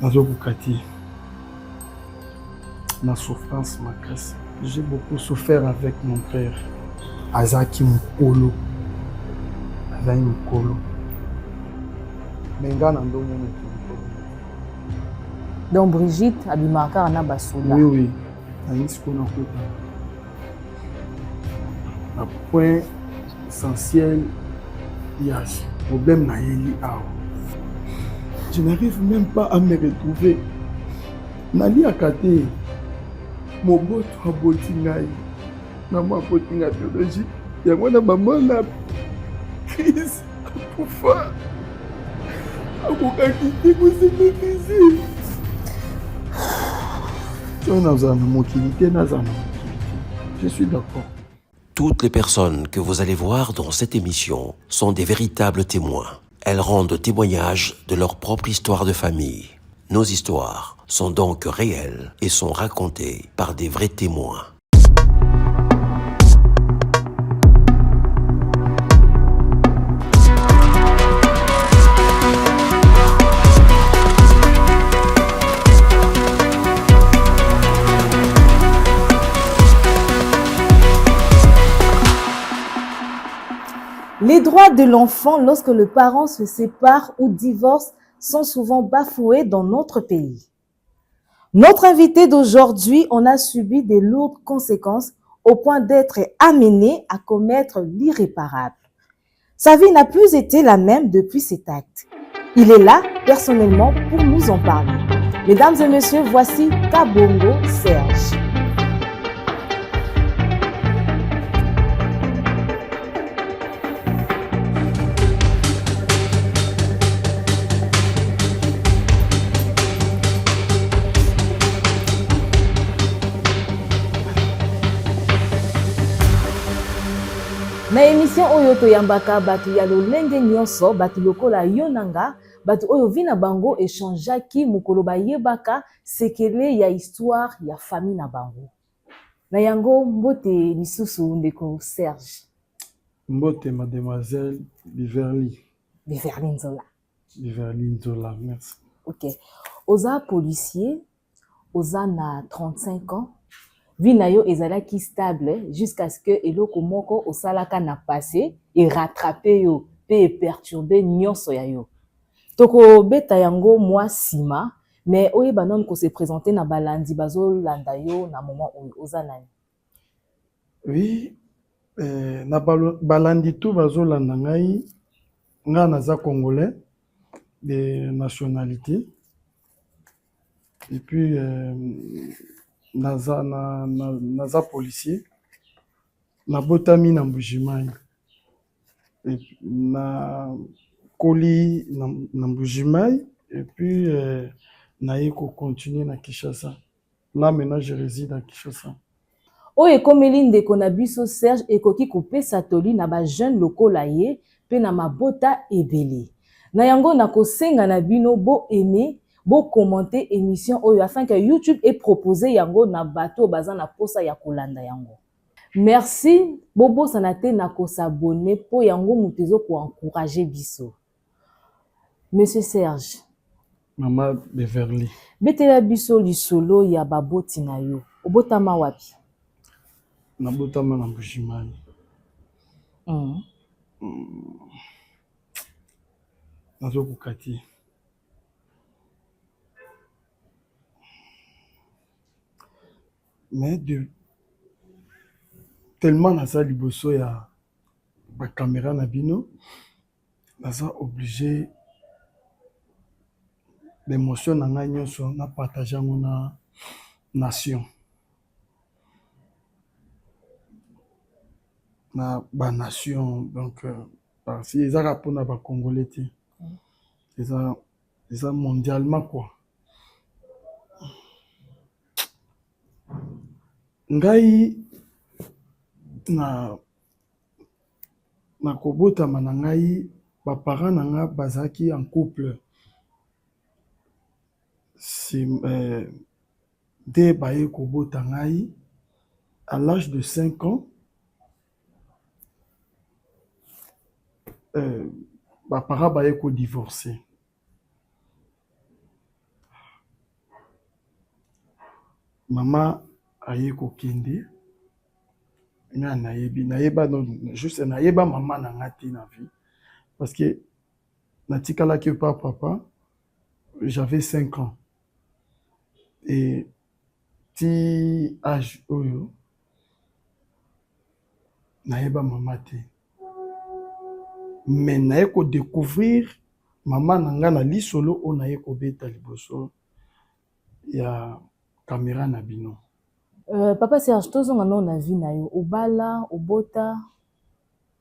Nazokoka te na souffrance makasi. J'ai beaucoup souffert avec mon père. Azalaki mokolo, azalaki mokolo, mais nga na ndongo moto mokolo. Donc Brigitte abimaka kaka na basoda? Oui, nalingi sikoyo nakota na point essentiel ya problème nayeli awa. Je n'arrive même pas à me retrouver. Naliaka te. Moboto aboti ngai, mama aboti ngai biologique, yango wana mama na crise, akufa, akokaki te kose maîtriser. Soki nazala na mokili te, nazala na mokili te, je suis d'accord. Toutes les personnes que vous allez voir dans cette émission sont des véritables témoins. Elles rendent témoignage de leur propre histoire de famille. Nos histoires sont donc réelles et sont racontées par des vrais témoins. Les droits de l'enfant lorsque le parent se sépare ou divorce sont souvent bafoués dans notre pays. Notre invité d'aujourd'hui en a subi des lourdes conséquences au point d'être amené à commettre l'irréparable. Sa vie n'a plus été la même depuis cet acte. Il est là, personnellement, pour nous en parler. Mesdames et messieurs, voici Kabongo Serge. Na émission oyo, toyambaka bato ya lolenge nyonso, bato lokola yo na nga, bato oyo vie na bango echangeaki mokolo bayebaka sekele ya histoire ya famille na bango. Na yango, mbote lisusu, ndeko Serge. Mbote, mademoiselle Biverly. Biverly Nzola. Biverly Nzola, merci. Ok, oza policier, oza na 35 ans. Vie na yo ezalaki stable jusqu'à ce que eloko moko osalaka na passé erattrape yo mpe eperturbe nyonso ya yo. Tokobeta yango mwa nsima, mais oyeba nanu kose présenter na balandi bazolanda yo na moment oyo. Oza nani? Oui, na balandi tu bazolanda ngai, ngai naza congolais de nationalité et puis naza policier. Nabotami na Mbujimayi, nakoli na Mbujimayi et puis naye kocontinue na Kinshasa. Là maintenant, je réside à Kinshasa. Oyo ekomeli ndeko na biso Serge ekoki kopesa toli na bajeune lokola ye mpe na mabota ebele. Na yango, nakosenga na bino boaime, bocommenter émission oyo afin que YouTube epropose yango na bato oyo baza na posa ya kolanda yango. Merci. Bobosana te na kos'abonner mpo yango moto ezokoencourage biso. Monsieur Serge. Mama Beverly. Betela biso lisolo ya baboti na yo. Obotama wapi? Nabotama na Mbujimayi. Nazokoka te. Mais de tellement naza liboso ya bacaméra na bino, naza obligé baémotion na ngai nyonso na partage yango na nation, na banation. Donc parce eza kaka mpona bacongolais te, eza mondialement quoi. Ngai na kobotama na ngai, baparent na nga bazalaki en couple. Nde baye kobota ngai à l'âge de 5 ans, baparent baye kodivorce. Mama aye kokende, nga nayebi, nayeba juste nayeba mama na nga te na vie, parce que natikalaki pa papa, j'avais 5 ans et ti âge oyo nayeba mama te. Mais naye kodécouvrir mama na nga na lisolo oyo naye kobeta liboso ya caméra na bino. Papa Serge, tozonga nano na vie na yo. Obala, obota?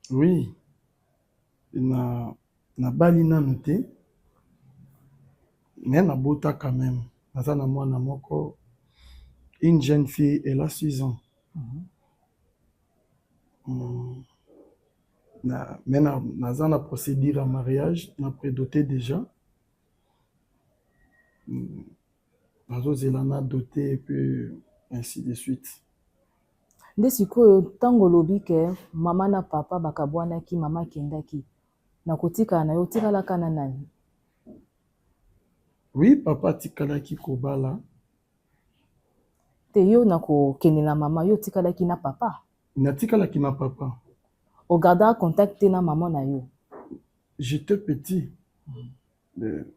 Oui, na nabali nanu te, mais nabota quand même. Naza na mwana moko, une jeune fille, elle a 6 ans. Mais naza na procédure ya mariage, na prédoté déjà. Nazozela na doté et puis ainsi de suite. Nde sikoyo, ntango olobi ke mama na papa bakabwanaki, mama akendaki na kotikala na yo, otikalaka na nani? Oui, papa atikalaki kobala. Te, yo na kokende na mama, yo otikalaki na papa? Natikalaki na papa. Ogardaka contact te na mama na yo? J'étais petit.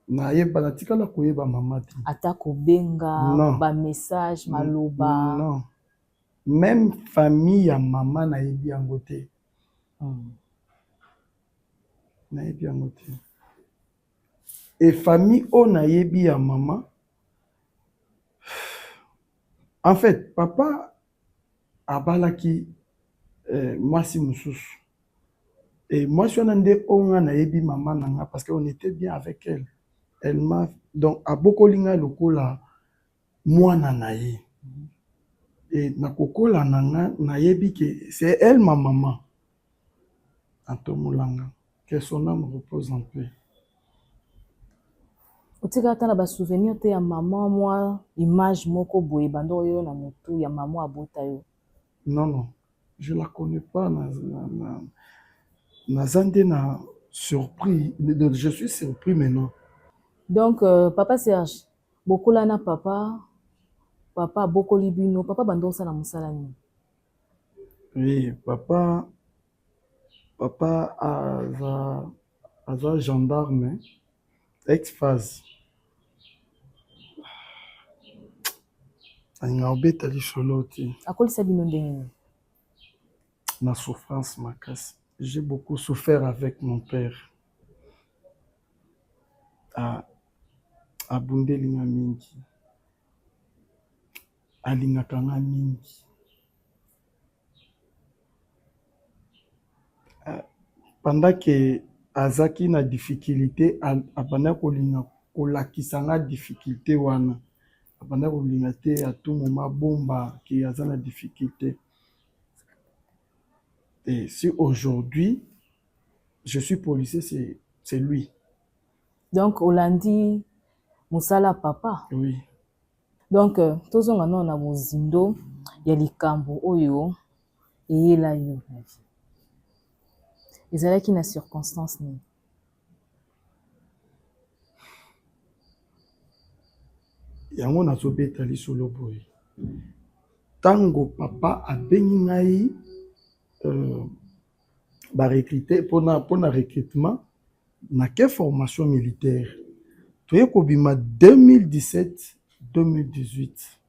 Nayeba, natikala koyeba mama te. Ata kobenga? Non. Bamessage, maloba? Non, même famille ya mama nayebi yango te. Nayebi yango te. E famille oyo nayebi ya mama, en fait papa abalaki mwasi mosusu e mwasi wana nde oyo nga nayebi mama na nga, parce que on était bien avec elle. Elle m'a donc abokoli ngai lokola mwana na ye. E na kokola na nga, nayebi ke c'est elle ma maman. Antomolanga, que son âme repose en paix. Otikala ata na basouvenir te ya mama, mwa image moko boye banda oyo na motu ya mama abota yo? Non, je la connais pas. Naza nde na surpris, je suis surpris maintenant. Donc papa Serge, bokola na papa, papa abokoli bino. Papa banda osala mosala nini? Oui, papa aza gendarme ex-FAZ. Alinga obeta lisolo te. Akolisa bino ndenge nini? Na souffrance makasi. J'ai beaucoup souffert avec mon père. Abundeli nga mingi, alingaka nga mingi. Pendant ke azaki na difficulté, abanda kolinga kolakisa nga difficulté wana. Abanda kolinga te à tout moment bomba ke aza na difficulté. Et si aujourd'hui je suis policier, c'est lui. Donc olandi mosala papa? Oui. Donc tozonga nano na bozindo ya likambo oyo eyela yo na vie. Ezalaki na circonstance nini? Yango nazobeta lisolo boye, ntango papa abengi ngai, barecrute mpona recrutement, nake formation militaire. Toye kobima 2017 2018,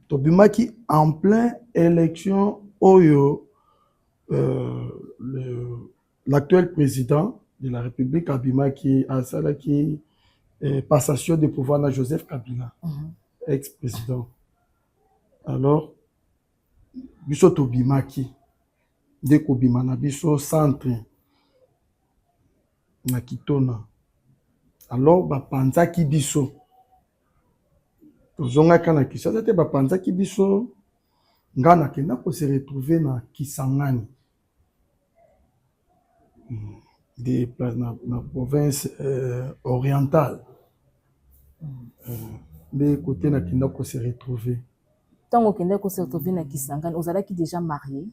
tobimaki en plein élection oyo l'actuel président de la République abimaki, asalaki passation de pouvoir na Joseph Kabila, ex-président. Alors biso tobimaki nde kobima na biso centre na Kitona. Alors bapanzaki biso, tozongaka na Kinshasa te. Bapanzaki biso, nga nakenda kose retrouver na Kisangani, de na province orientale, nde kote nakenda kose retrouver. Ntango okendaki kose retrouver na Kisangani, ozalaki déjà marié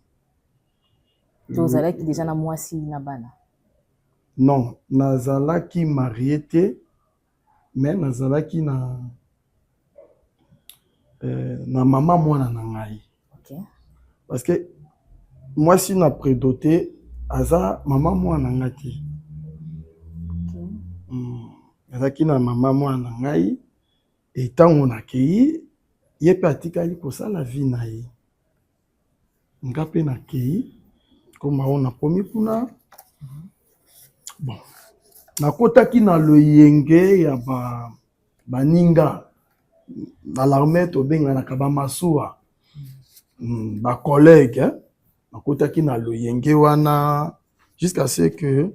to ozalaki déjà na mwasi na bana? Non, nazalaki marié te, mais nazalaki na Na mama mwana na ngai. Parce que mwasi na prédoté aza mama mwana na ngai te. Azalaki na mama mwana na ngai, ntango nakei, ye mpe atikali kosala vie na ye, nga mpe nakei koma oyo nakomi kuna. Bon, nakotaki na loyenge ya baninga na l'armée, tobenganaka bamasuwa, bacollègue. Nakotaki na loyenge wana jusqu'à ce que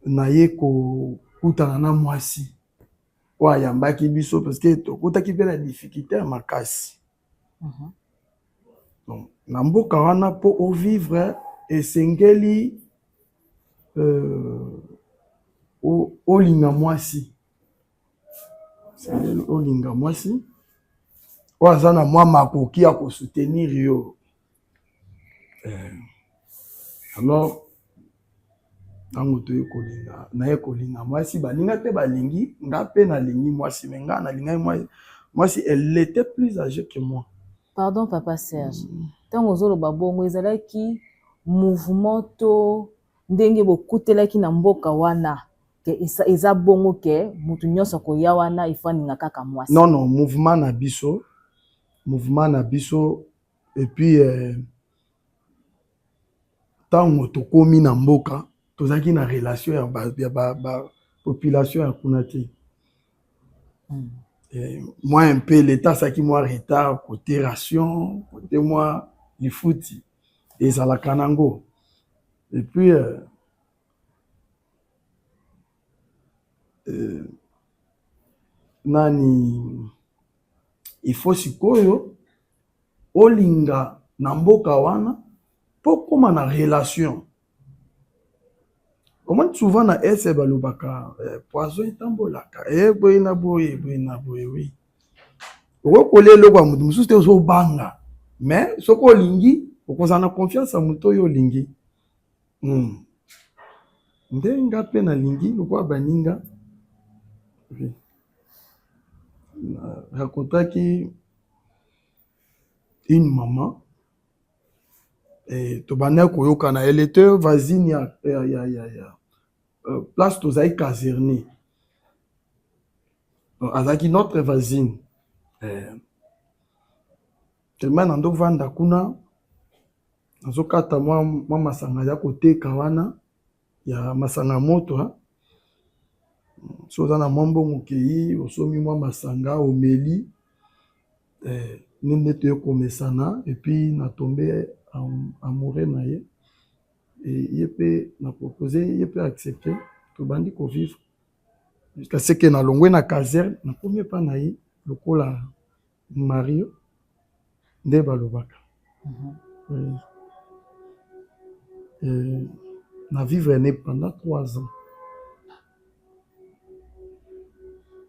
naye kokutana na mwasi oyo ayambaki biso, parce que tokutaki mpe na difficulté ya makasi. Donc na mboka wana, mpo ovivre, esengeli olinga mwasi, esengeli olinga mwasi oyo aza na mwa makoki ya kosoutenir yo. Alors ntango toye kolinga, naye kolinga mwasi, baninga mpe balingi, nga mpe nalingi mwasi, mais nga nalingaki mwasi, elle était plus âgée que moi. Pardon, papa Serge, ntango ozoloba bongo, ezalaki mouvement to ndenge bokutelaki na mboka wana ke eza bongo ke motu nyonso akoya wana, ifo aninga kaka mwasi? Non, mouvement na biso, mouvement na biso. Et puis ntango tokómi na mboka, tozalaki na relation ya ba population ya kuna te. Moi un peu, l'état asalaki mwa retard côté ration, côté mwa lifuti ezalaka nango. Et puis nani, il faut sikoyo olinga na mboka wana mpo kóma na relation. Omoni, souvent na ese balobaka poison etambolaka boye na boye, boye na boye. Oui, okoki kolia eloko ya moto mosusu te, ozobanga, mais soki olingi, okozala na confiance ya moto oyo olingi. Nde nga mpe nalingi lokola baninga. Oui. Racontaki une maman et tobandaki koyokana, elle était voisine ya place tozalaki caserne, azalaki notre voisine. Tellement na ndovanda kuna, nazokata mwa masanga ya koteka wana, ya masanga moto. So oza na mwa mbongo, okei osomi mwa masanga, omeli. Nde toye komesana, et puis na tombe amoureux na ye, ye mpe na propose, ye mpe accepte, tobandi kovivre jusqu'à ce que nalongwe na caserne, nakomi epa na ye lokola mario nde balobaka. Oui. Na vivre ne pendant 3 ans,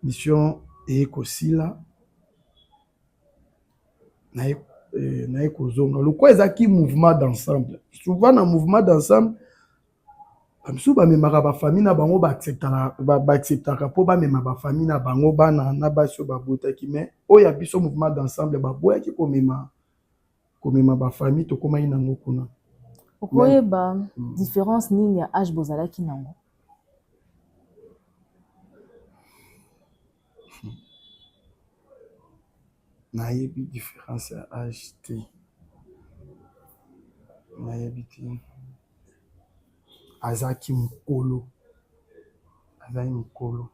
mission eye kosila, naye kozonga. Lokwa ezalaki mouvement d'ensemble, souvent na mouvement d'ensemble, bamisusu bamemaka bafamille na bango, baacceptaka mpo bamema bafamille na bango, bana na basi oyo babotaki. Mais oyo ya biso, mouvement d'ensemble, baboyaki komema bafamille, tokomaki nango kuna. Okoyeba différence nini ya âge bozalaki nango? Nayebi différence ya âge te, nayebi te. Azalaki mokolo, azalaki mokolo,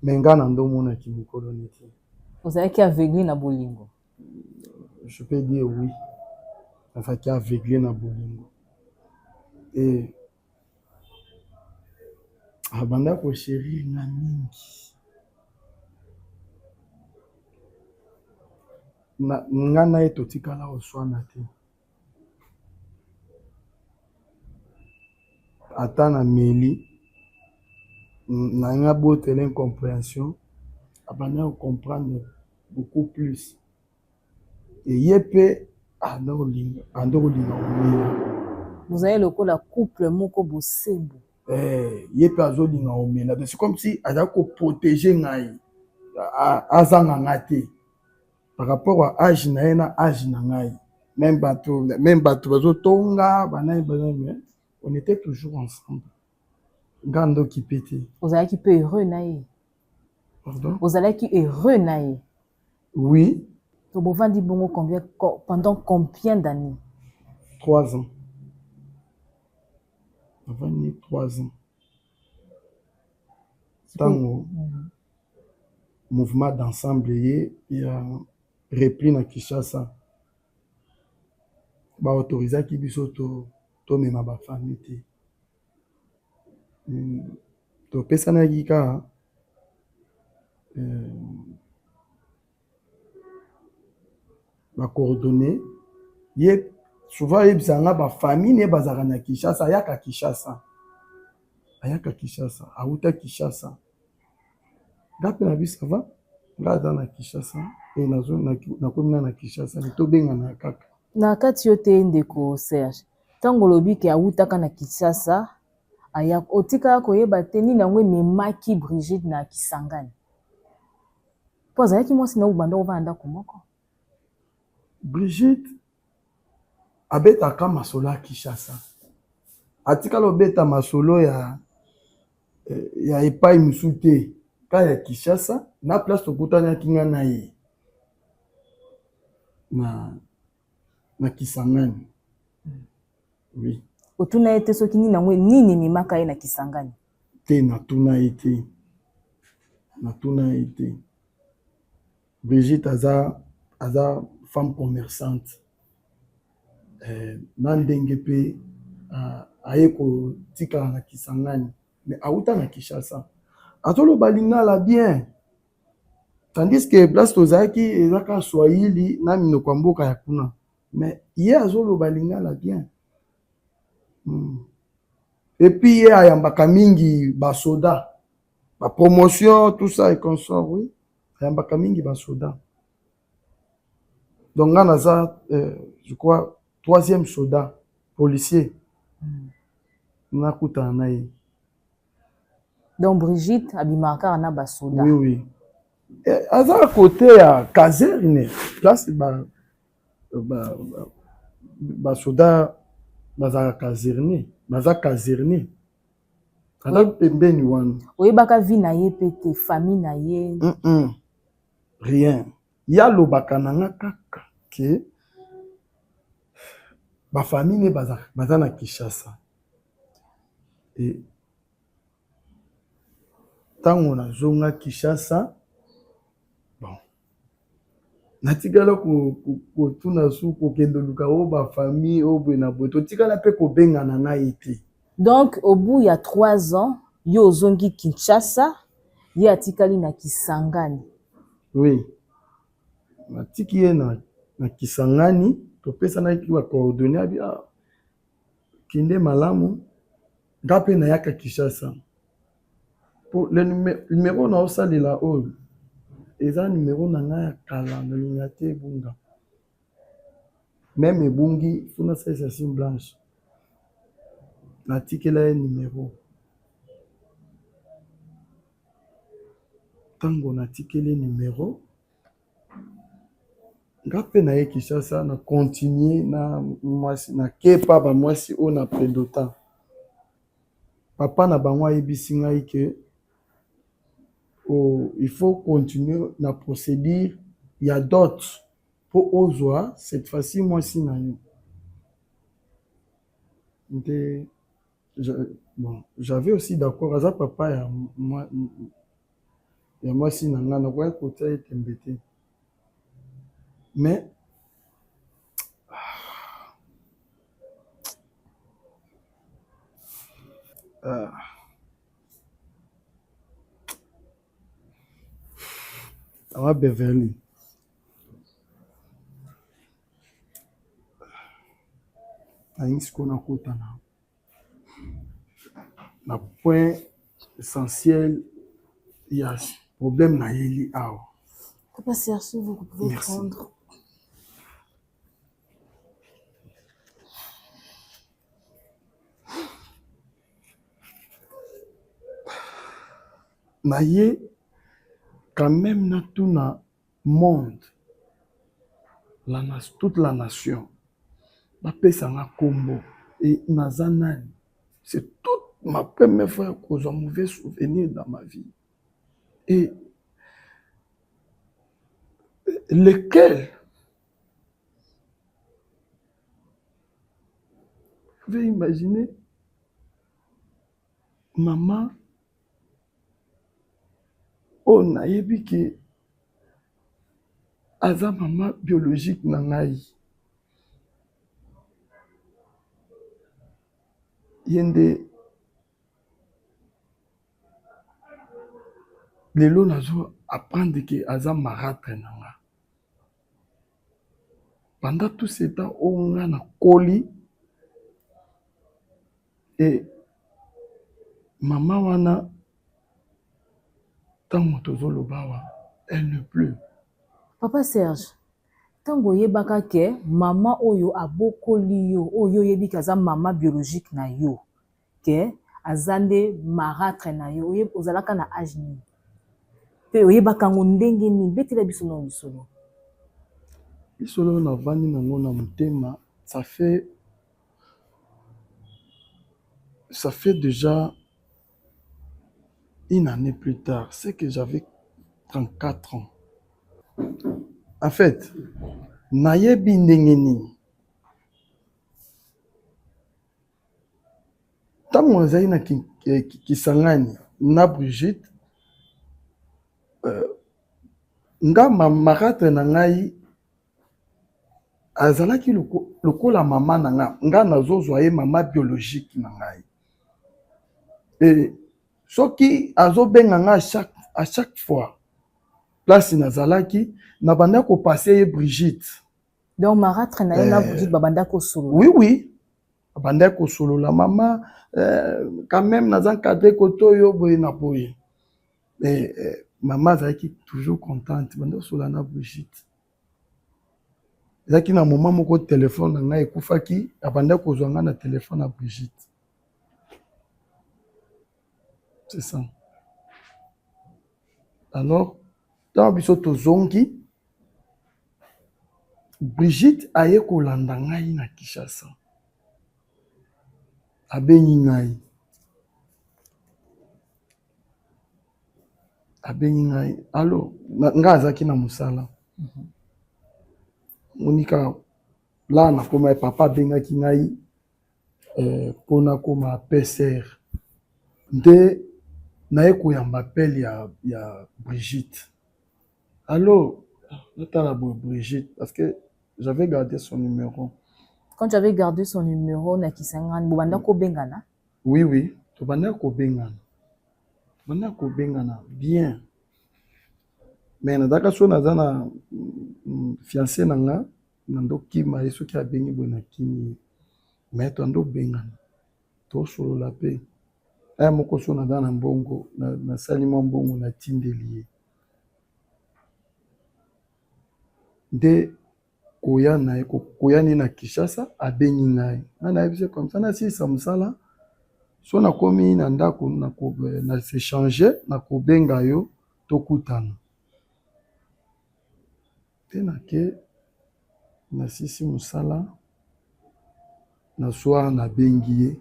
mais nga na ndomonaki mokolo neti. Ozalaki aveugle na bolingo? Je peux dire oui, nazalaki aveugle na bolingo. E abanda kochérir nga mingi. Nga na ye totikala koswana te. Ata na meli na nga botela incompréhension, abanda kocomprendre beaucoup plus. Eye mpe anda kolinga komela. Bozali lokola couple moko bosembo. Ye mpe azolinga komela, c'est comme si azali koprotéger ngai, azanga nga te. Par rapport à âge na ye na âge na ngai, même bato bazotonga banani banani, mais on était toujours ensemble. Nga ndoki pe te. Ozalaki mpe heureux na ye? Pardon? Ozalaki heureux na ye? Oui. To bovandi bongo combien, pendant combien d'années? 3 ans. Avandi 3 ans. Ntango mouvement d'ensemble ye ya repli na Kinshasa, baautorisaki biso tomema bafamille te. Topesanaki kaka bacoordonnées. Ye souvent ayebisaka nga bafamille ne bazalaka na Kinshasa. Ayaka Kinshasa, ayaka Kinshasa, awuta Kinshasa. Nga mpe na biso ava, nga aza na Kinshasa e nakomi na Kinshasa, me tobengana kaka. Na kati yo te, ndeko Serge. Ntango olobi ke awutaka na Kinshasa, aya, otikaka koyeba te nini yango ememaki Brigitte na Kisangani, mpo azalaki mwasi na yo, banda ovanda ndako moko? Brigitte abetaka masolo ya Kinshasa. Atikala obeta masolo ya epai mosusu te, ka ya Kinshasa na place tokutanaki nga na ye na Kisangani, oui. Otuna ye te soki nini yango, nini ememaka ye na Kisangani? Te, natuna ye te, natuna ye te. Brigitte aza femme commerçante. Na ndenge mpe aye kotikala na Kisangani, mais awuta na Kinshasa. Azoloba lingala bien, tandis que place tozalaki eza kaka swahili na minoko ya mboka ya kuna, mais ye azoloba lingala bien. Et puis ye ayambaka mingi basoda, bapromotion, tout ça et consort. Oui, ayambaka mingi basoda. Donc nga naza je crois troisième soda policier nakutana na ye. Donc Brigitte abimaka kaka na basoda? Oui, aza côté ya caserne, place basoda bazalaka caserne, baza caserne, aza pembeni wana. Oyebaka vie na ye mpe te, famille na ye? Rien. Ye alobaka na nga kaka ke bafamille ne baza na Kinshasa. E ntango nazonga Kinshasa, bon, natikala kotuna su kokende oluka oyo bafamille oyo boye na boye. Totikala mpe kobengana na ye te. Donc au bout ya 3 ans, yo ozongi Kinshasa, ye atikali na Kisangani? Oui, natiki ye na Kisangani. Topesanaki bacoordonnées. Abi ah, kende malamu, nga mpe nayaka Kinshasa. Po le numéro na osalela oyo eza numéro na ngai ya kala, nalinga te ebunga. Même ebungi, faut nasalisa sim blanche. Natikela ye numéro. Ntango natikeli numéro, nga mpe naye Kinshasa, na continue na mwasi, nakepa bamwasi oyo na prédota. Papa na bango ayebisi ngai ke oh, il faut continuer na procédure ya dot mpo ozwa cette fois-ci mwasi na yo. Nde bon, j'avais aussi d'accord, aza papa ya mwasi na ngai, nakoki kotia ye tembe te. Mais awa Beverly, nalingi sikoyo nakota na point essentiel ya problème nayeli awa. Papa Serge, vous pouvez Merci. prendre. Na ye quand même natuna monde. la, toute la nation bapesa nga kombo e naza nani? C'est toute ma première fois ya kozwa mauvais souvenir dans ma vie et lequel vous pouvez imaginer mama oyo nayebi ke aza mama biologique na ngai, ye nde lelo nazo apprendre ke aza marâtre na nga. Pendant tout ce temps oyo nga nakoli e mama wana, ntango tozoloba awa, elle n'est plus. Papa Serge, ntango oyebaka ke mama oyo abokoli yo, oyo oyebi ke aza mama biologique na yo, ke aza nde marâtre na yo, ozalaka na age nini mpe oyebaka yango ndenge nini? Betela biso na lisolo. Lisolo navandi nango na motema, ça fait déjà une année plus tard, c'est que j'avais 34 ans. En fait, nayebi ndenge nini ntango nazali na Kisangani na Brigitte, nga marâtre na ngai azalaki lokola mama na nga. Nga nazozwa ye mama biologique na ngai e soki azobenga nga à chaque fois place nazalaki, nabanda kopasser ye Brigitte. Donc marâtre na yo na Brigitte babanda kosolola? Oui, abandaki kosolola: mama, quand même naza encadré kote oyo boye na boye. Mama azalaki toujours contente, banda kosolola na Brigitte. Ezalaki na moment moko telefone na ngai ekufaki, abandaki kozwa ngai na telefone ya Brigitte, c'est ça. Alors ntango biso tozongi, Brigitte aye kolanda ngai na Kinshasa, abengi ngai, abengi ngai alo. Ngai azalaki na mosala monika la nakoma. Papa abengaki ngai mpona koma PCR nde naye koyamba appel ya Brigitte. Allo, natala boye Brigitte, parce que j'avais gardé son numéro. Quand tu avais gardé son numéro na Kisangani, bobanda kobengana? Oui, tobanda kobengana, tobanda kobengana bien, mais nazalaka so naza na fiancé na nga, nandokima ye. Soki abengi boye, nakimi ye, mais toanda obengana, tosolola mpe aya moko. So naza na mbongo, nasali mwa mbongo, natindeli ye nde koya na ye, koya nde na Kinshasa. Abengi ngai, ngai nayebisi comme ça nasilisa mosala, so nakomi na ndako na s'échange, nakobenga yo, tokutana. Te, nake nasisi mosala na soir, nabengi ye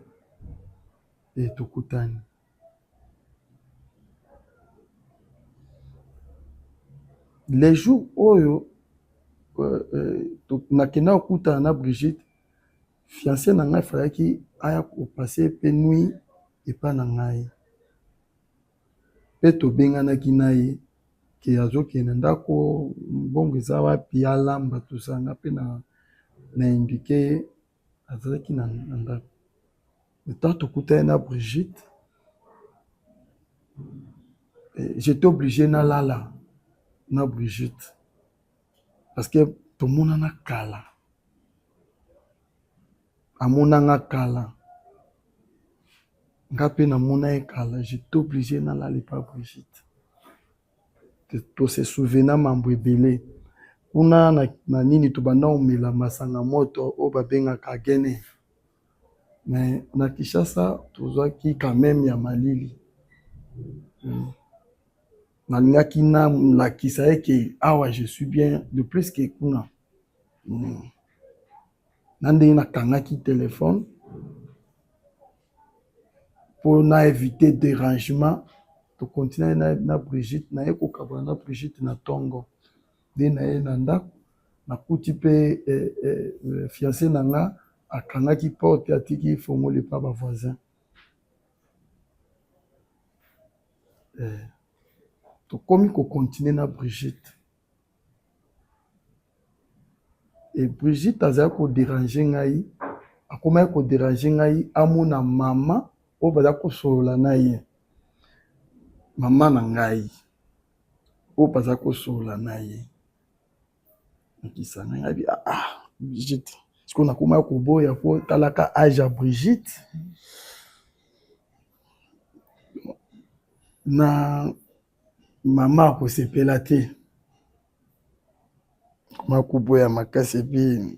e tokutani. Les jours oyo nakenda kokutana na Brigitte, fiancé na ngai efalaki aya kopasser mpe nuit epa na ngai mpe tobenganaki na ye ke azokende ndako, mbongo eza wapi, alamba tosanga mpe na indiquer ye azalaki na ndako. Ntango tokutani na Brigitte, j'étais obligé nalala na Brigitte parce que tomonana kala, amonanga kala, nga mpe namona ye kala. J'étais obligé nalala epa Brigitte. Tose souvenir mambo ebele kuna na nini, tobanda komela masanga moto oyo babengaka gene, mais na Kinshasa tozwaki quand même ya malili. Nalingaki nalakisa ye ke awa je suis bien de plus ke kuna. Na ndenge nakangaki telefone mpo na éviter dérangement, tokontinue na Brigitte. Naye kokabwana na Brigitte na ntongo, nde naye na ndako, nakuti mpe fiancé na nga akangaki porte, atiki fongoli epa bavoisin. Tokomi kokontinue na Brigitte e Brigitte azali kodéranger ngai, akomaki kodéranger ngai, amona mama oyo baza kosolola na ye, mama na ngai oyo baza kosolola na ye nakisanga ngai. Ah, Brigitte, sikoyo nakomaki koboya po talaka âge ya Brigitte na mama akosepela te. Koma koboya makasi. Et puis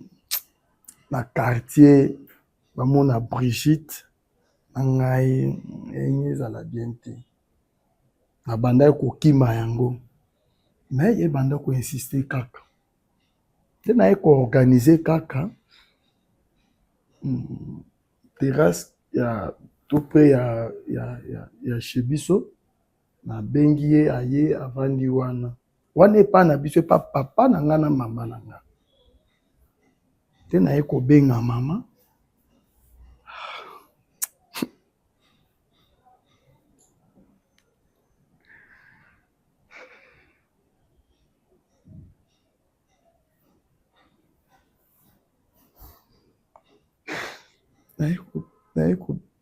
na quartier bamona Brigitte na ngai, ndenge ezala bien te. Nabandaki kokima yango, mais ye banda koinsister kaka te. Naye koorganiser kaka terrasse ya tout près ya chez biso. Nabengi ye, aye, avandi wana wana epa na biso, epa papa na nga na mama na nga te. Naye kobenga mama.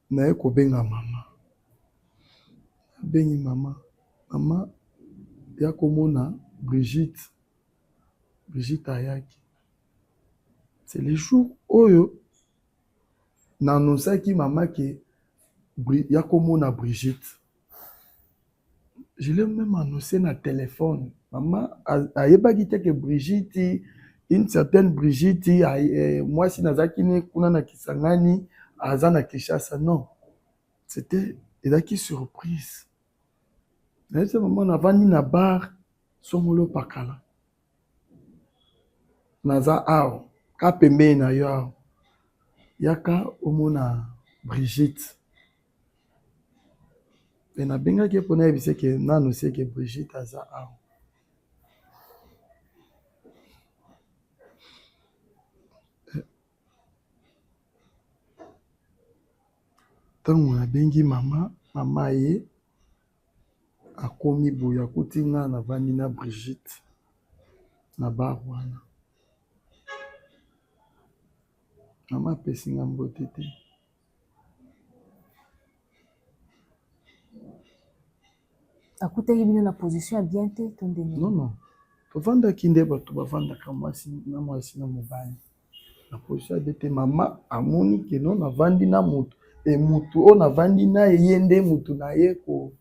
Naye kobenga mama, nabengi mama: "Mama, ya komona Brigitte." Brigitte ayaki. C'est le jour oyo naannonçaki mama ke ya komona Brigitte. Je l'ai même annoncé na téléphone. Mama ayebaki te ke Brigitte, une certaine Brigitte, mwasi nazalaki ne kuna na Kisangani, aza na Kinshasa. Non, c'était, ezalaki surprise. Nayebisa mama: "Navandi na bar songolo pakala, naza awa ka pembeni na yo awa, yaka omona Brigitte." Me nabengaki ye mpona yebisa ke nanu seke Brigitte aza awa. Ntango nabengi mama, mama ye akomi boye, akuti nga navandi na Brigitte na bar wana. Mama apesi nga mbote te. Akutaki bino na position ya bien te to ndenge? Non, tovandaki nde bato bavandaka, mwasi na mwasi na mobali, na position ya bien te. Mama amoni ke no, navandi na motu e motu oyo navandi na ye, ye nde motu na ye ko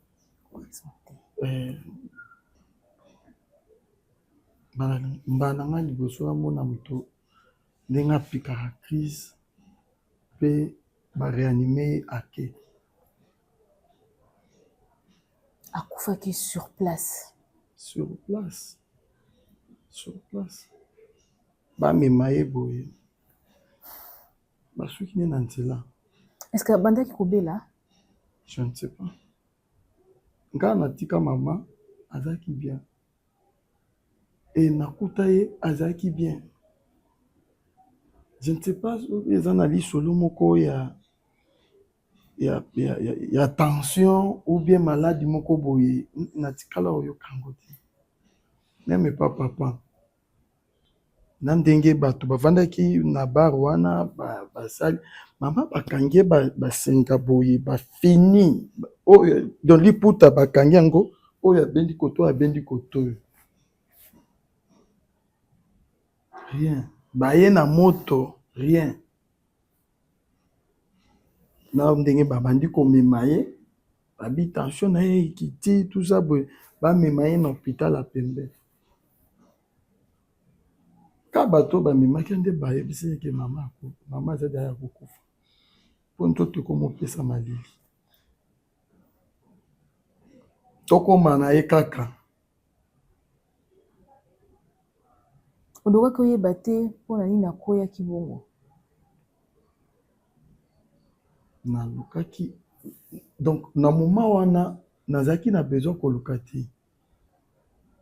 mbala na ngai liboso namona motu ndenge apikaka crise mpe baréanimer ye, ake. Akufaki sur place? Sur place, sur place. Bamema ye boye, basuki nde na nzela. Est ce que abandaki kobela? Je ne sais pas. Nga natika mama azalaki bien e nakuta ye azalaki bien. Je ne sais pas soki eza na lisolo moko ya tension ou bien maladie moko boye. Natikala oyoka yango te, même pas papa. Na ndenge bato bavandaki na bar wana, basali mama, bakangi ye basenga boye, bafini oyo, donc liputa bakangi yango, oyo abendi koto, oyo abendi koto oyo, rien. Baye na moto, rien. Na ndenge babandi komema ye, babi tension na ye ekiti, tout ça boye, bamema ye na hôpital ya pembe. Ka bato bamemaki nde bayebisi eke mama aza deya ya kokufa mpo nzoto ekomopesa malili. Tokóma na ye kaka. Olukaki oyeba te mpo na nini akweyaki bongo? Nalukaki, donc na moment wana nazalaki na besoin koluka te.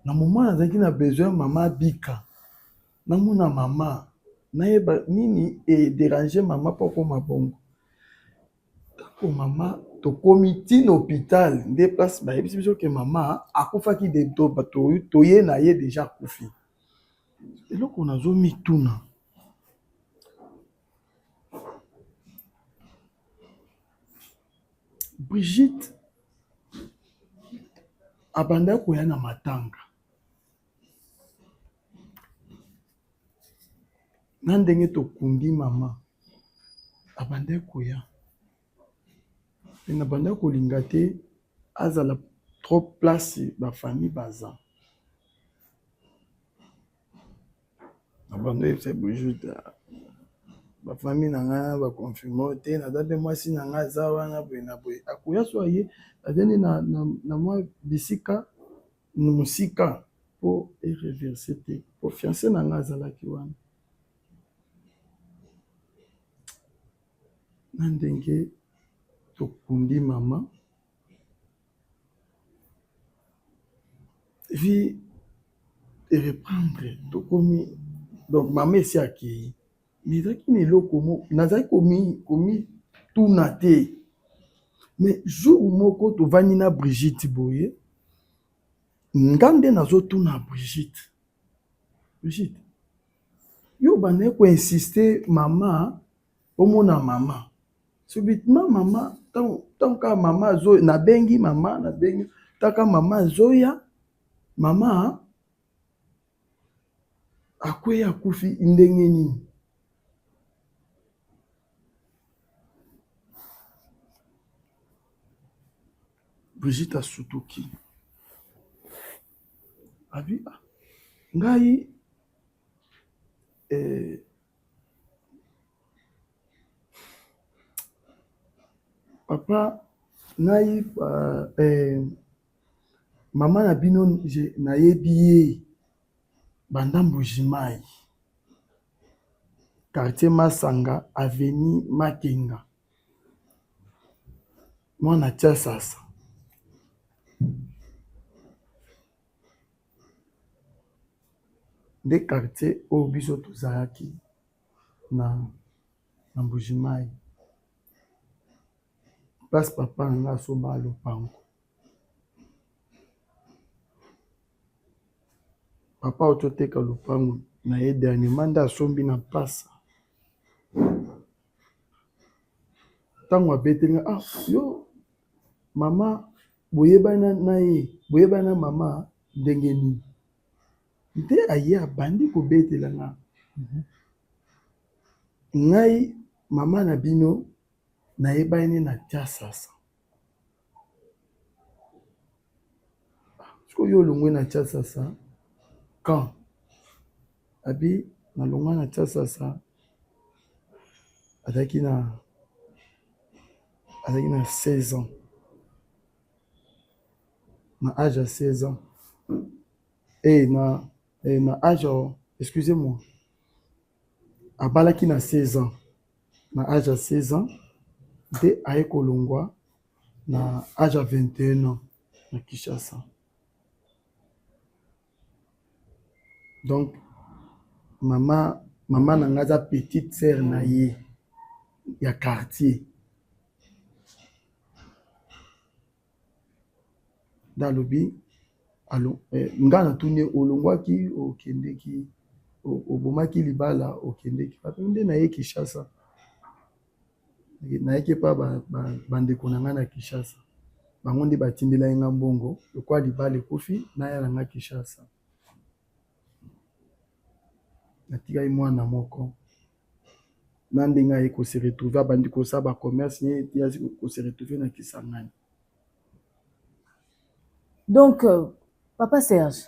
Na moment nazalaki na besoin mama abika, namona mama, nayeba nini e déranger mama mpo akoma bongo. Ntango mama tokomi ti na hôpital, nde place bayebisi biso ke mama akufaki, de toye na ye déjà akufi. Eloko nazomituna, Brigitte abanda koya na matanga na ndenge tokundi mama, abanda koya me nabanda kolinga te azala trop place ba famille baza. Nabanda koyebisa Brigitte, ba famille na ngai ba confirme te, naza mpe mwasi na ngai aza wana boye na boye, akoya so aye aza nde na mwa bisika mosika mpo e reverse te, po fiancé na ngai azalaki wana. Na ndenge tokundi mama, vie e reprendre, tokomi donc mama esi akei, mais ezalaki na eloko moko nazalaki komituna te. Mais jour moko tovandi na Brigitte boye, nga nde nazotuna Brigitte, Brigitte, yo obandaki ko insister mama omona mama, subitement mama ntango kaka mama azo, nabengi mama, nabengi taka mama azoya, mama akweyi akufi ndenge nini? Brigitte asutuki, abi ah, ngai papa ngai mama na bino nayebi ye banda Mbujimayi, quartier Masanga, avenue Makenga, mwana Tshiasasa. Nde quartier oyo biso tozalaki na Mbujimayi, place papa na nga asomba lopango. Papa auti koteka lopango na ye dernièrement nde asombi na mpasa. Ntango abeteli nga, ah yo mama boyebani na ye, boyebani na mama ndenge nini? Nde aye abandi kobetela nga, ngai mama na bino nayebani na Tshiasasa. Sikoyo olongwe na Tshiasasa quand? Abi nalongwa na Tshiasasa azalaki na 16 ans, na âge ya 16 ans na âge, excusez-moi, abalaki na 16 ans, na âge ya 16 ans nde aye kolongwa na âge ya 21 ans na Kinshasa. Donc mama na nga aza petite sœur na ye ya quartier. Nde alobi nga natuni ye olongwaki okendeki, obomaki libala okendeki wapi? Nde naye Kinshasa, nayaki epa bandeko na ngai na Kinshasa, bango nde batindelaki nga mbongo lokola libala ekufi naya na nga Kinshasa. Natikaki mwana moko na ndenge aye ko se retrouver, abandi kosala ba commerce ye ko se retrouver na Kisangani. Donc papa Serge,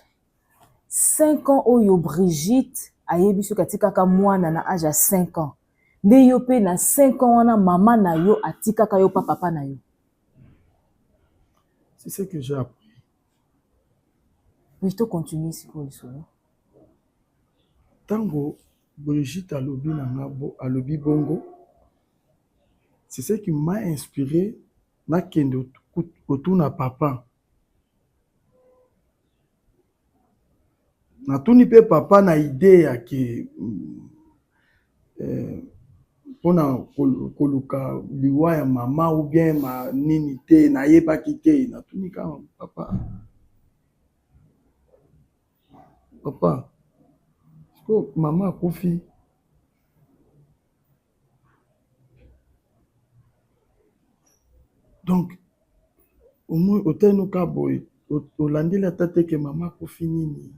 5 ans oyo Brigitte ayebi soki atikaka mwana na âge ya 5 ans, nde yo pe na 5 ans wana mama na yo atikaka yo pa papa na yo. C'est ce que j'ai appris. Oui, to continue sikoyo lisolo. Ntango Brigitte alobi na nga alobi bongo, c'est ce qui m'a inspiré nakende kotuna papa. Natuni mpe papa na idée ya ke mpona koluka liwa ya mama ou bien ma nini te, nayebaki te. Natuni kaka papa, papa sikoyo mama akufi, donc omoni otali kaka boye, olandeli ata te ke mama akufi nini,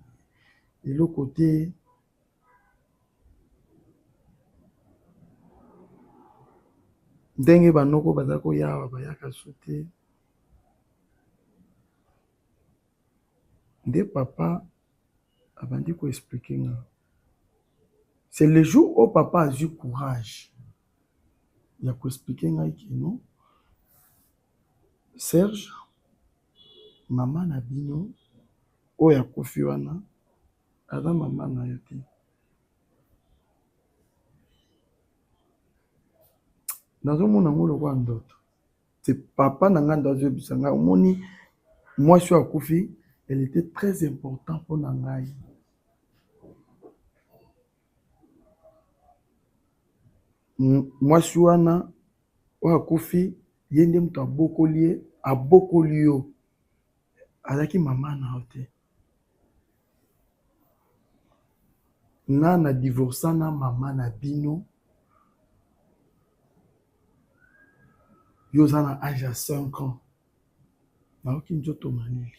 eloko te. Ndenge banoko baza koya awa bayaka su te. Nde papa abandi koexpliquer nga. C'est le jour où papa azwi courage ya koexpliquer ngai ke non, Serge, mama na bino oyo akufi wana aza mama na yo te. Nazomona yango lokola ndoto. C'est papa na ngai nde azoyebisa ngai, omoni mwasi oyo akufi, elle était très important mpona ngai. Mwasi wana oyo akufi, ye nde moto abokoli ye, abokoli yo, azalaki mama na yo te. Nga na divorça na mama na bino, yo oza na age ya 5 ans. Nayoki nzoto malili,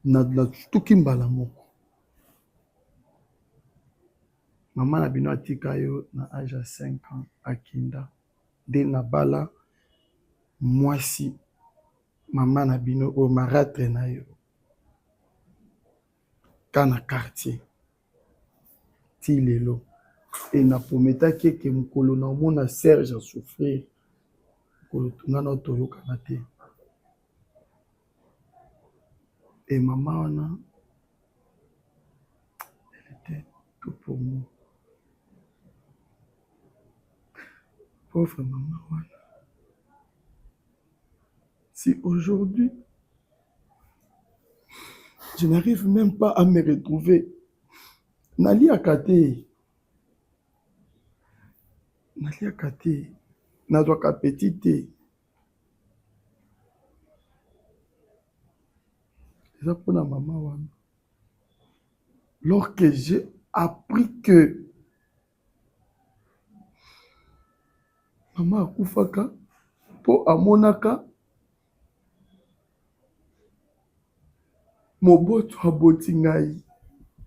natuki mbala moko. Mama na bino atika yo na age ya 5 ans, akenda nde nabala mwasi mama na bino oyo marâtre na yo ka na quartier ti lelo. E naprometaki eke mokolo na omona Serge asouffrir, mokolo nga na toyokana te. E mama wana, elle était tout pour moi. Pauvre maman wana. Si aujourd'hui, je n'arrive même pas à me retrouver, naliaka te, naliaka te, nazwaka appétit te. Eza mpona mama wana. Lorsque j'ai appris que mama akufaka mpo amonaka moboto aboti ngai,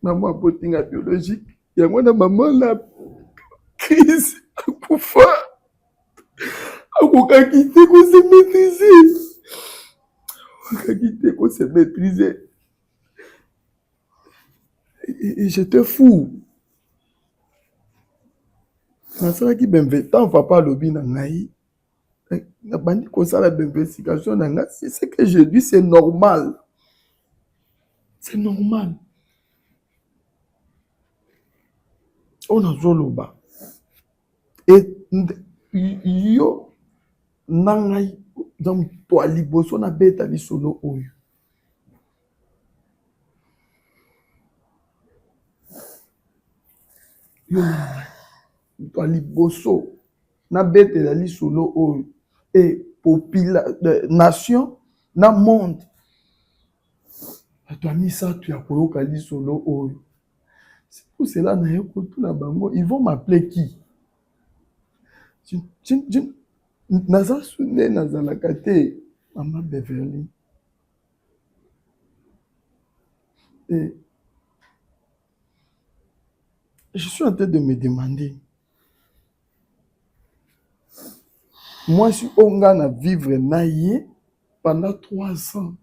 mama aboti ngai biologique, yango wana mama na crise akufa, akokaki te kose maîtriser, akokaki te kose maîtriser. Et j'étais fou. Nasalaki bainve, tant papa alobi na ngai, nabandi kosala bainvestigation na ngai. C'est ce que je dis, c'est normal, c'est normal. Oyo nazoloba e yo na ngai, donc moto ya liboso nabeta lisolo oyo, yo na ngai, moto ya liboso nabetela lisolo oyo e popula nation na monde, bato ya misato ya koyoka lisolo oyo. C'est pour cela naye kotuna bango, ils vont m'appeler qui? Naza su nde nazalaka te, mama Beverly. Et je suis en train de me demander, mwasi oyo nga na vivre na ye pendant 3 ans,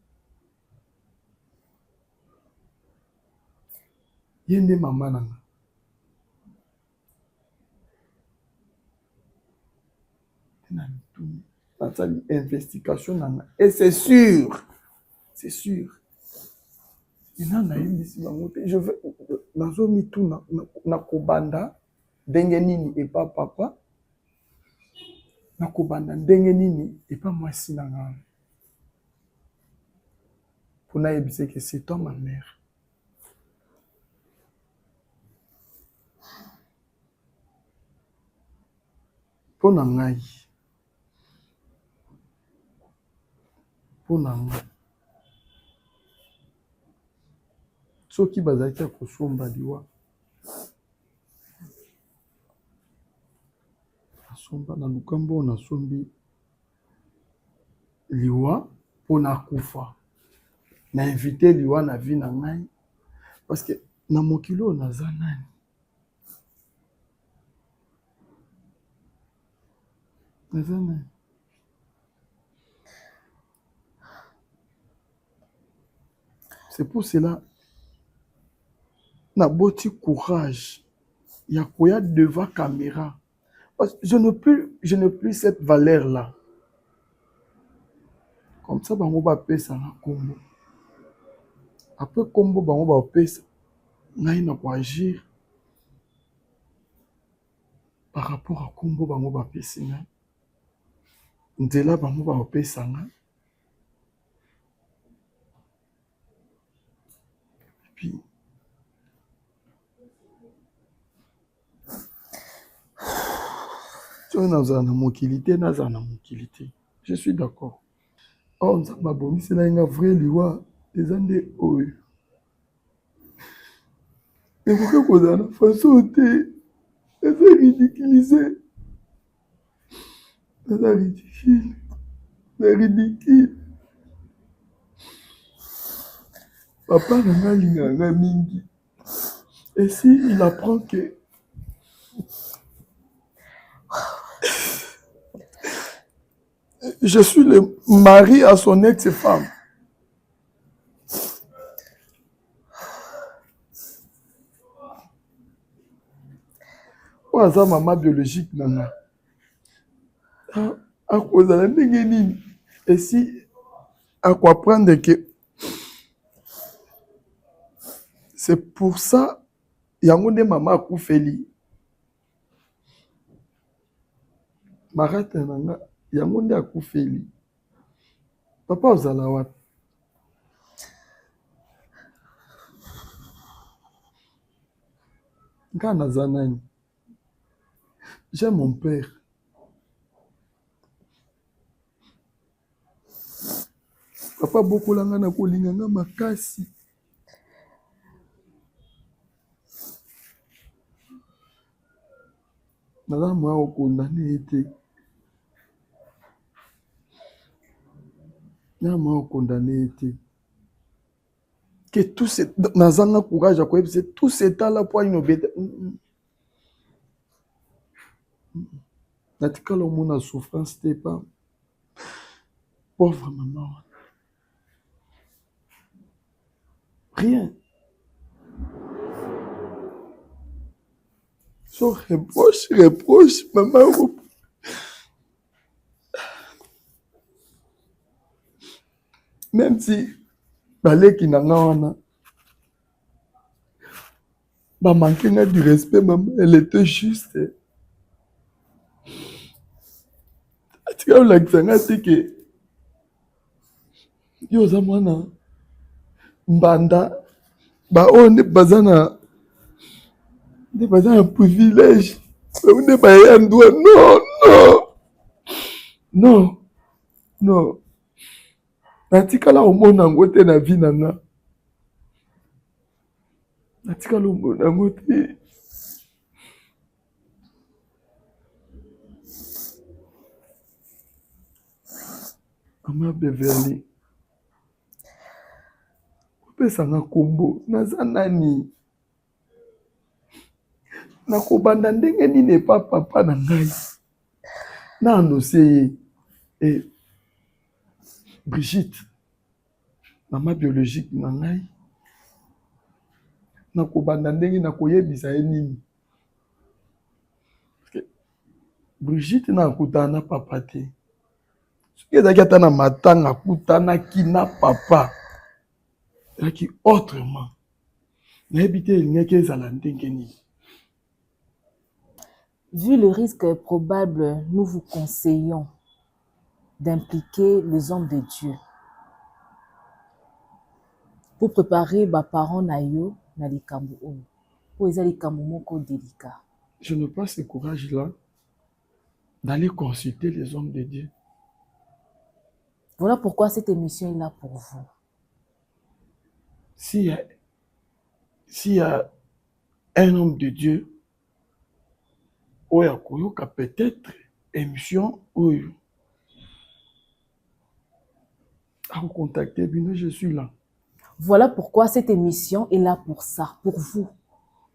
ye nde mama na nga. Na mituni, nasali investigation na nga et c'est sûr, c'est sûr. Ina nayebisi bango te. Je veux nazomituna nakobanda ndenge nini epa papa, nakobanda ndenge nini epa mwasi na ngai. Mpo nayebisa que c'est toi ma mère. Mpo na ngai, mpo na ngai, soki bazalaki ya kosomba liwa, nasomba naluka mbongo nasombi liwa mpo nakufa. Na invite liwa na vie na ngai parce que na mokili oyo naza nani? Naza nani? C'est pour cela naboti courage ya koya devant caméra parce que je n'ai plus cette valeur là. Comme ça bango bapesanga kombo. Après kombo bango bapesa ngai na koagir par rapport à kombo bango bapesi ngai, nzela bango bapesa ngai. Et puis soki nazala na mokili te, nazala na mokili te, je suis d'accord. Or Nzambe abongiselaki nga vrai liwa eza nde oyo. Ekoki kozala na façon te, eza ridiculise, eza ridicule, eza ridicule. Papa na nga alingaka nga mingi et si il apprend que je suis le mari à son ex-femme, oyo aza mama biologique na nga, akozala ndenge nini? Et si akoapprendre que c'est pour ça yango nde mama akufeli marata na nga, yango nde akufeli papa, ozala wapi? Nga naza nani? J'ai mon père. Papa abokola nga na kolinga nga makasi. Naza na moyen ya kokondane ye te. Naza na moyen ya kokondane ye te. Que tout ce nazanga courage ya koyebisa tout ce temps là po aino beta. Natikala omona souffrance te pa pauvre maman wana. Rien. So reproche, reproche, maman. Même si baleki na nga wana bamanke nga du respect, maman, elle était juste. Atika olakisa nga te ke yo oza mwana mbanda, baoyo nde baza na privilège, bango nde baya ndwa. Non, non, non, non, natikala komona yango te na vie na nga, natikala komona yango te. Mama Beverly, opesanga kombo, naza nani? Nakobanda ndenge nini epa papa na ngai? Na annonce ye e Brigitte, mama biologique na ngai, nakobanda ndenge nakoyebisa ye nini? Brigitte na akutana na papa te. Soki ezalaki ata na matanga akutanaki na papa. Ezalaki autrement. Nayebi te elingaki ezala ndenge nini. Vu le risque probable, nous vous conseillons d'impliquer les hommes de Dieu pour préparer ba parents na yo na likambo oyo po eza likambo moko délicat. Je n'ai pas ce courage-là d'aller consulter les hommes de Dieu. Voilà pourquoi cette émission est là pour vous. S'il y a, s'il y a un homme de Dieu oyo akoyoka peut-être émission oyo akocontacte bino, je suis là. Voilà pourquoi cette émission est là pour ça, pour vous.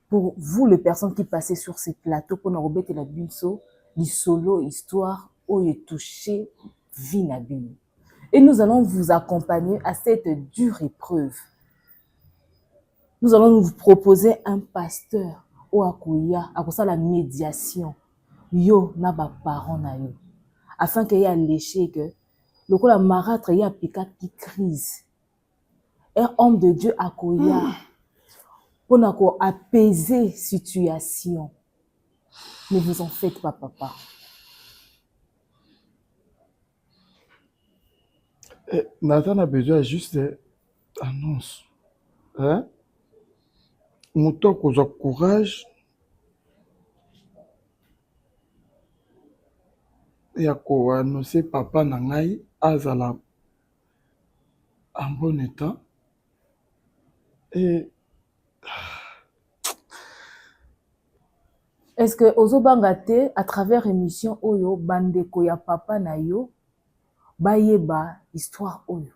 Pour vous, les personnes qui passaient sur ces plateaux, pour nous remettre la biso, solo, histoire, oyo touché, vie na bino. Et nous allons vous accompagner à cette dure épreuve. Nous allons vous proposer un pasteur oyo akoya akosala médiation yo na ba parents na yo afin que ye allécher que lokola marâtre ye apikaki crise, un homme de Dieu akoya mpona koapaiser situation. Ne vous en faites pas, papa. Eh, naza na besoin juste annonce, hein? Moto akozwa courage ya koannonce papa na ngai azala en bon état et Est-ce que ozobanga te à travers émission oyo bandeko ya papa na yo bayeba histoire oyo?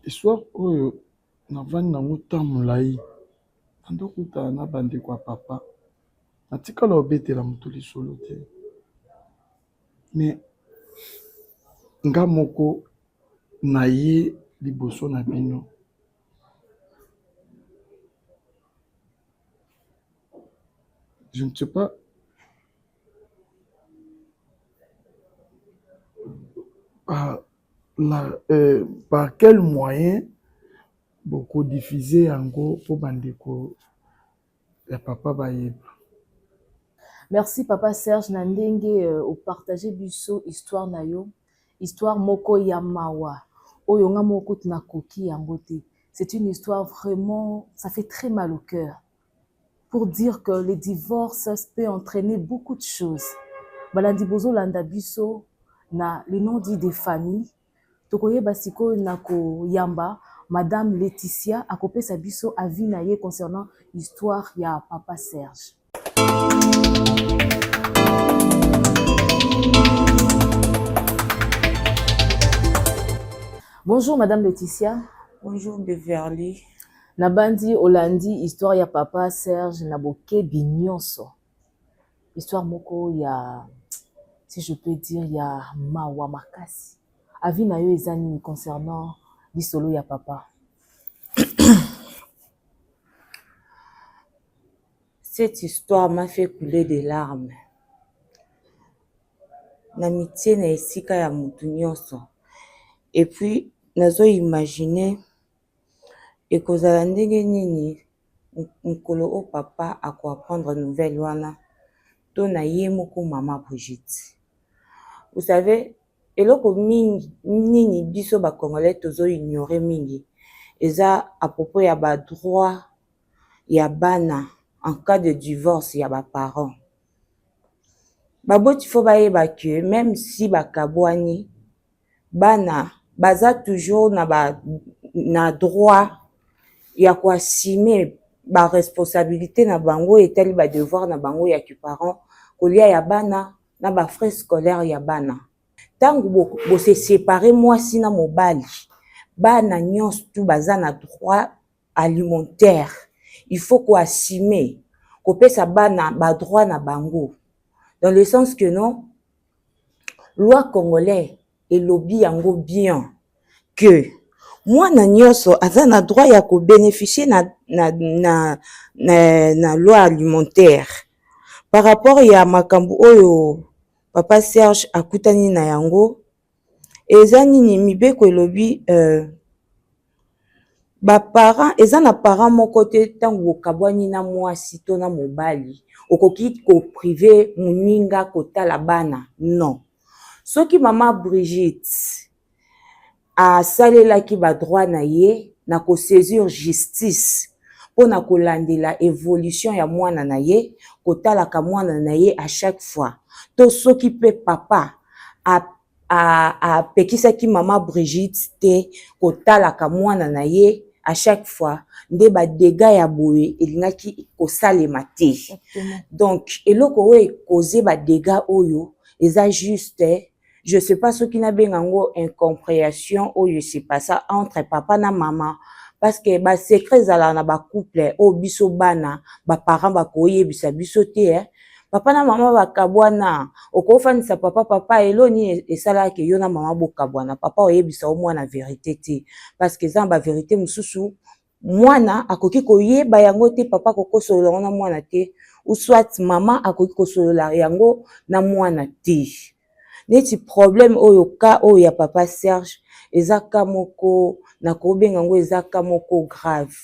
Histoire oyo navandi nango ntango molai, nandokutana na bandeko ya papa, natikala obetela moto lisolo te, mais nga moko na ye liboso na bino. Je ne sais pas par quel moyen bokodiffuser yango mpo bandeko ya papa bayeba. Merci papa Serge na ndenge opartage biso histoire na yo, histoire moko ya mawa oyo nga moko kutu nakoki yango te. C'est une histoire vraiment, ça fait très mal au cœur. Pour dire que le divorce peut entraîner beaucoup de choses. Balandi bozolanda biso na le non dit des familles. Tokoyeba sikoyo na koyamba Madame Laetitia akopesa biso avis na ye concernant histoire ya papa Serge. Bonjour Madame Laetitia. Bonjour Beverly. Nabandi olandi histoire ya papa Serge na bokebi nyonso. Histoire moko ya, si je peux dire, ya mawa makasi. Avis na yo eza nini concernant lisolo ya papa? Cette histoire m'a fait couler des larmes. Na mitie na esika ya mutu nyonso. Et puis nazo imaginer ekozala ndenge nini mokolo oyo papa akoapprendre nouvelle wana to na ye moko mama Brigitte. Vous savez, eloko mingi nini biso ba Congolais tozo ignorer mingi eza à propos ya ba droit ya bana en cas de divorce ya ba parents. Baboti faut bayeba que même si bakabwani, bana baza toujours na droit ya koassumer ba responsabilité na bango etali ba devoir na bango ya ki parent, kolia ya bana na ba frais scolaire ya bana. Ntango bose séparer mwasi na mobali, bana nyonso tu baza na droit alimentaire. Il faut koassumer kopesa bana ba droit na bango, dans le sens que non, loi congolais elobi yango bien que mwana nyonso aza na droit ya kobénéficie na loi alimentaire. Par rapport ya makambo oyo papa Serge akutani na yango, Eza nini mibeko elobi? Baparent, eza na parent moko te, ntango bokabwani na mwasi to na mobali, okoki kopriver moninga kotala bana, non. Soki mama Brigitte asalelaki badroit na ye na kosaisir justice mpona kolandela évolution ya mwana na ye, kotalaka mwana na ye à chaque fois, to soki mpe papa apekisaki mama Brigitte te kotalaka mwana na ye à chaque fois, nde badégâts ya boye elingaki kosalema te. Donc eloko oyo ekoze badégâts oyo eza juste, je sais pas soki nabenga yango incompréhension oyo se passa entre papa na mama, parce que basecret ezalaka na bacouple oyo biso bana, baparent bakoyebisa biso te, eh. Papa na mama bakabwana, okofandisa papa: "Papa, elo nini esalaki yo na mama bokabwana?" Papa oyebisa o mwana vérité te, parce que eza na bavérité mosusu mwana akoki koyeba yango te, papa akoki kosolola yango na mwana te, ou soit mama akoki kosolola yango na mwana te. Neti problème oyo, ka oyo ya papa Serge, eza ka moko nakobenga yango, eza ka moko grave.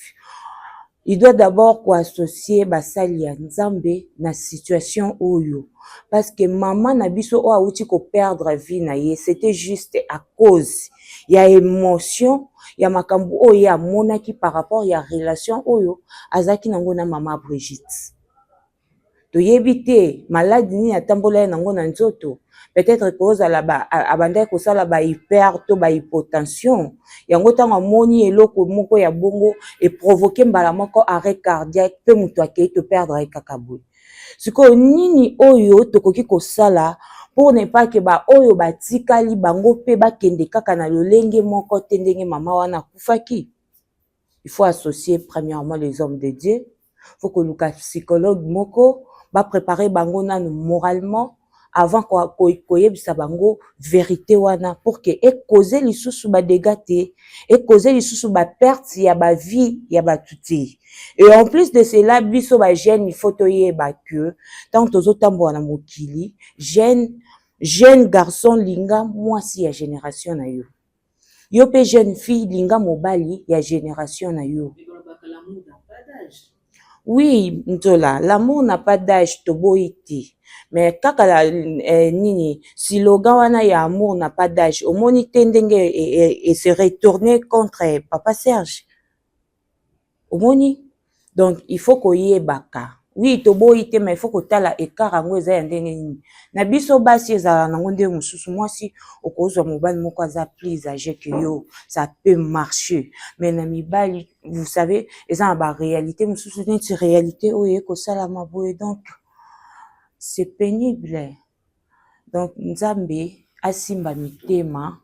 Il doit d'abord koassocier basali ya Nzambe na situation oyo, parce que mama na biso oyo awuti koperdre vie na ye, c'était juste à cause ya émotion ya makambo oyo ye amonaki par rapport ya relation oyo azalaki nango na mama Brigitte. Toyebi te maladi nini atambola ye nango na nzoto. Peut-être kozala abandaki kosala bahyper to bahypotension yango, ntango amoni eloko moko ya bongo eprovoquer mbala moko arrêt cardiaque, mpe moto akei toperdre ye kaka boye. Sikoyo nini oyo tokoki kosala pour ne pas ke baoyo batikali bango mpe bakende kaka na lolenge moko te ndenge mama wana akufaki? Il faut associer premièrement les hommes de Dieu, faut koluka psychologue moko bapréparer bango nanu moralement avant koyebisa bango vérité wana, pour que ekoze lisusu badégâts te, ekoze lisusu baperte ya bavie ya bato te. Et en plus de cela, biso bajeune, il faut toyeba ke ntango tozotambola na mokili, jeune garçon, linga mwasi ya génération na yo. Yo mpe jeune fille, linga mobali ya génération na yo. Oui, nzola, l'amour n'a pas d'âge, toboyi te, mais kaka la, nini, slogan wana ya "amour n'a pas d'âge", omoni te ndenge e se retourner contre papa Serge? Omoni? Donc il faut koyebaka, oui, toboyi te, mais il faut kotala écart yango eza ya ndenge nini. Na biso basi ezalaka nango ndenge mosusu. Mwasi okozwa mobali moko aza plus âgé que yo, ça peut marcher, mais na mibali, vous savez, eza na baréalité mosusu neti réalité oyo ekosalama boye. Donc c'est pénible. Donc Nzambe asimba mitema,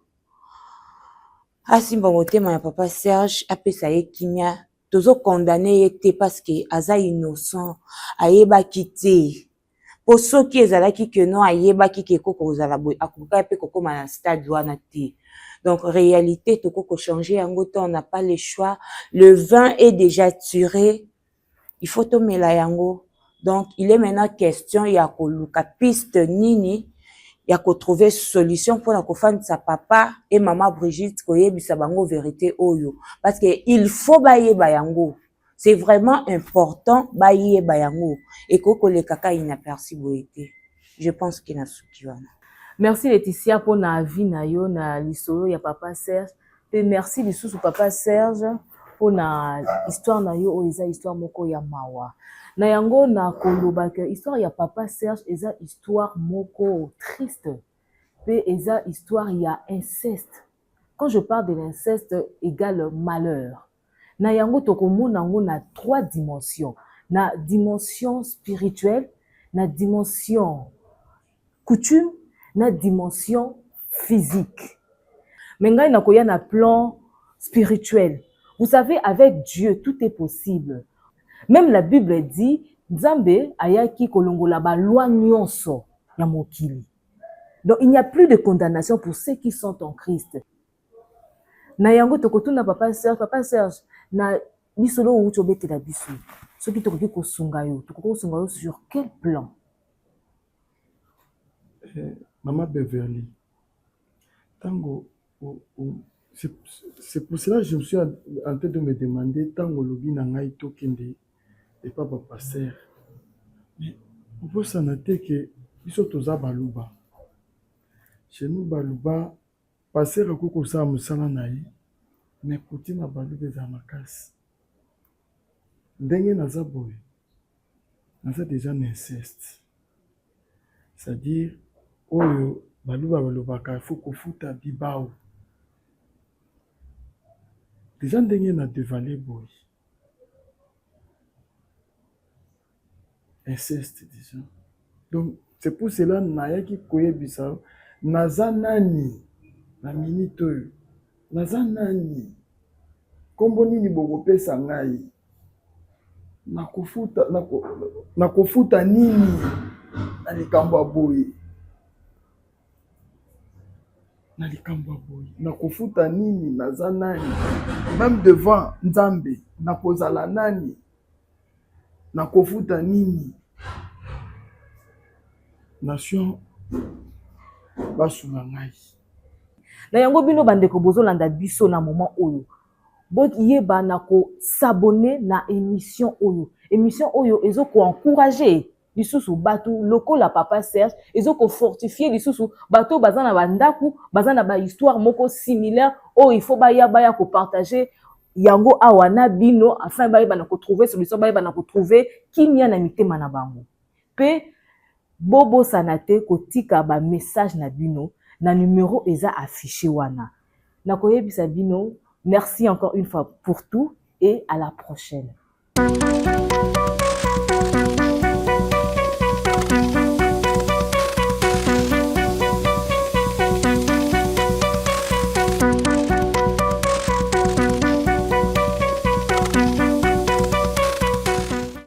asimba motema ya papa Serge, apesa ye kimia. Tozocondamner ye te parce que aza innocent, ayebaki te. Mpo soki ezalaki ke non, ayebaki ke ekoko kozala boye, akokaki mpe kokóma na stade wana te. Donc réalité tokoki kochanger yango te, on n'a pas le choix, le vin est déjà tiré, il faut tomela yango. Donc il est maintenant question ya koluka piste nini ya kotrouver solution mpona kofandisa papa et mama Brigitte, koyebisa bango vérité oyo, parce que il faut bayeba yango, c'est vraiment important bayeba yango. Ekoki koleka ka inaperçu boye te. Je pense ke na suki wana. Merci Laetitia mpona avis na yo na lisolo ya papa Serge, mpe merci lisusu papa Serge mpona histoire na yo oyo eza histoire moko ya mawa. Na yango na koloba ke histoire ya papa Serge eza histoire moko triste, mpe eza histoire ya inceste. Quand je parle de l'inceste égale malheur, na yango tokomona yango na trois dimensions: na dimension spirituelle, na dimension coutume, na dimension physique. Mais ngai nakoya na plan spirituel. Vous savez, avec Dieu tout est possible. Même la Bible dit Nzambe ayaki kolongola baloi nyonso ya mokili. Donc il n'y a plus de condamnation pour ceux qui sont en Christ. Na yango tokotuna papa Serge. Papa Serge, na lisolo outi obetela biso, soki tokoki kosunga yo, tokoki kosunga yo sur quel plan? Mama Beverly, Ntango c'est pour cela que je me suis en train de me demander, ntango olobi na ngai tokende epa bapasteur, mais obosana te ke biso toza Baluba. Chez nous Baluba, pasteur akoki kosala mosala na ye, mais coutume ya Baluba ezala makasi. Ndenge naza boye, naza déjà na inceste, c'est-à-dire oyo Baluba balobaka, faut kofuta bibao. Déjà ndenge na dévoiler boye inceste déjà. Donc c'est pour cela nayaki koyebisa naza nani na minute oyo, naza nani, nkombo nini bokopesa ngai, nakofuta nini na likambo ya boye, na likambo ya boye nakofuta nini, naza nani, même devant Nzambe nakozala nani, nakofuta nini. Nation basunga ngai. Na yango, bino bandeko bozolanda biso na moment oyo, boyeba na kos'abonner na émission oyo. Émission oyo ezokoencourager lisusu bato lokola papa Serge, ezokofortifier lisusu bato oyo baza na bandako, baza na bahistoire moko similaire oyo il faut baya kopartager yango awa na bino, afin bayeba na kotrouver solution, bayeba na kotrouver kimia na mitema na bango. Mpe bobosana te kotika bamessage na bino na numero eza affiché wana. Nakoyebisa bino merci encore une fois pour tout et à la prochaine.